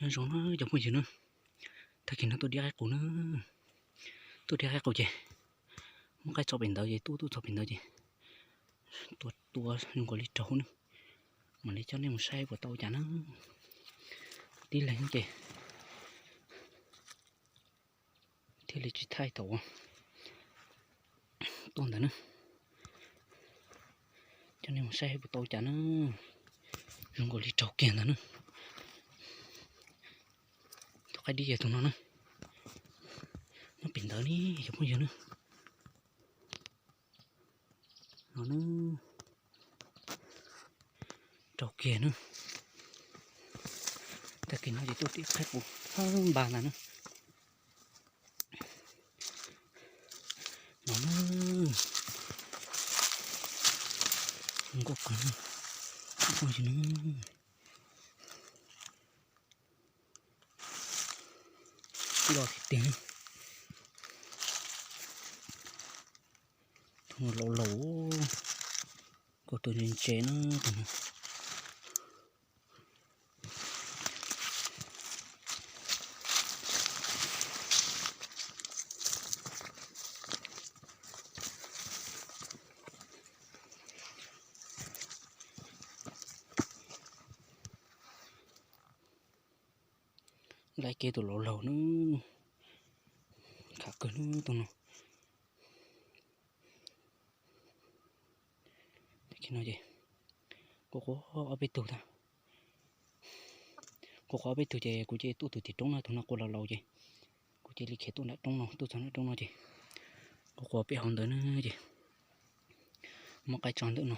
Nyob zoo na cov phooj ywg na, tag kis no tuaj dib qaib qus na, tuaj dib qaib qus ces muab qaib tso pem ntawd ces tuaj tuaj txog pem ntawd ces tua tua zoo nkaus li raug na, mam li coj nej mus saib puas tau cas na. Tib leeg ces thiaj li tsis thaij thaum tuaj ntawd na, coj nej mus saib puas tau cas na. Zoo nkaus li raug kiag ntawd na. Tus qaib dib yog tus no na, nyob pem ntawd ne cov phooj ywg na. No na, raug kiag na. Tag kis no ces tuaj tim qaib qus thawj npas ntag na. No na, zoo nkauj kawg na, phooj ywg na. Loj tiag tiag na. Tus no laus laus, kaus tus ntse ntse na tus no. Laib kiag tus laus laus na, khav kawg na tus no. Tag kis no ces kuv quaj ob peb tug tag, kuv quaj ob peb tug ces kuv cia li tuaj tus tim roob no, tus no quaj laus laus ces kuv cia li khiav tuaj nram roob no, tuaj txog nram roob no ces kuv quaj pem hauv ntawd na ces muab qaib tso ntawm no,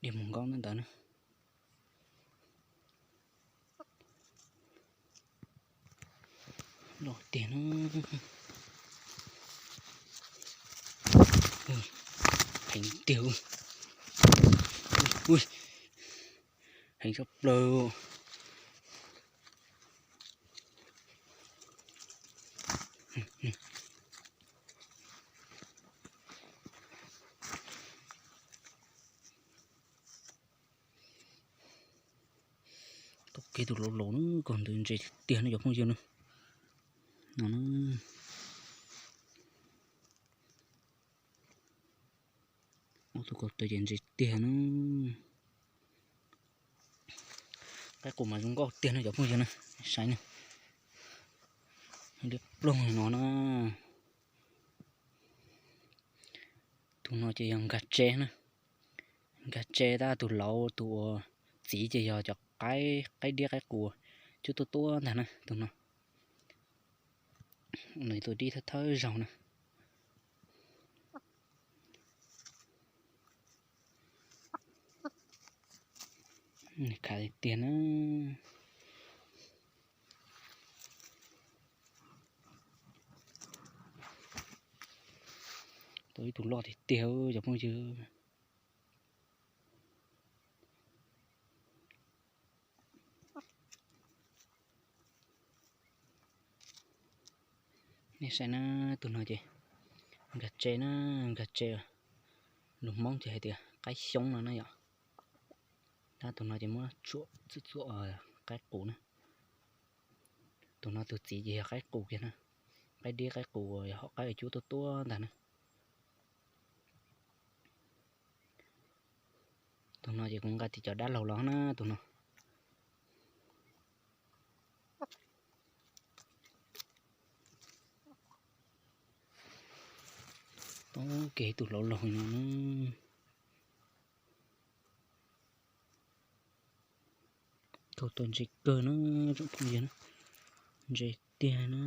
dib mus nkaub ntawm ntawd na. Loj tiag na. Heev tiag. Heev tshaj plaws. Tau kev tus laus laus na, kaus ntawd ntse tiag na cov phooj ywg na. No na, ob tug kaus ntawd ces ntse tiag na. Qaib qus mas zoo nkauj tiag na cov phooj ywg na, saib na. Liab ploog no na. Tus no ces yog nkag tse na. Nkag tse tab tus laus tus uas txiv ces yog cov qaib, qaib diab qaib qus cub tuab tuab ntag na tus no. Nws tus dib thawj thawj zaug na. Khav tiag tiag na. Tau ib tug loj tiag tiag cov phooj ywg. Nej saib na, tus no ces nkag tse na, nkag tse. Lus Hmoob ces hais tias qaib xyoob no na yom. Tab tus no ces muab tsuam txuam txuam qaib qus na. Tus no tus txiv ces yog qaib qus kiag na. Qaib dib qaib qus yog hom qaib cub tuab tuab ntag na. Tus no ces kuv nqa tim cov dab laug los na tus no. Tau kev tus laus laug no na. Kaus ntawd ntse kawg na, tsoom phooj ywg na, ntse tiag na.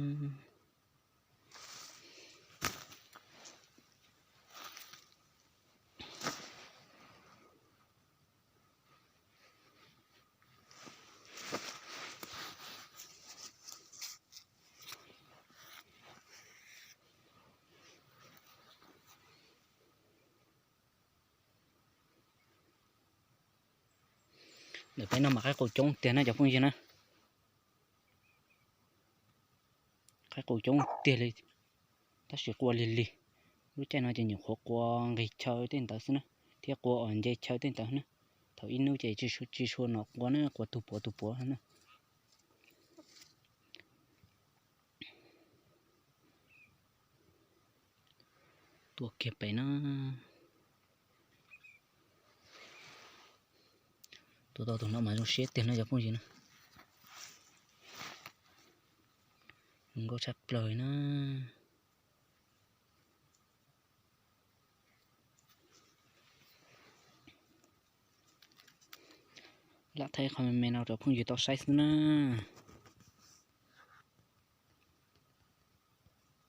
Ntawm peb no mas qaib qus coob tiag na cov phooj ywg na. Qaib qus coob tiag li, tab sis qua lig lig. Lub caij no ces nyuam qhuav qua nqis chaw tej ntawd xwb na, thiab qua nce chaw tej ntawd na. Thaum ib hnub ces tsis tshua no qua na, qua tug puav tug puav na. Tua kiag pem na. Tua tau tus no mas zoo siab tiag no cov phooj ywg na. Zoo nkauj tshaj plaws na. Lam thaij qhov me me no rau phooj ywg tau saib xwb na.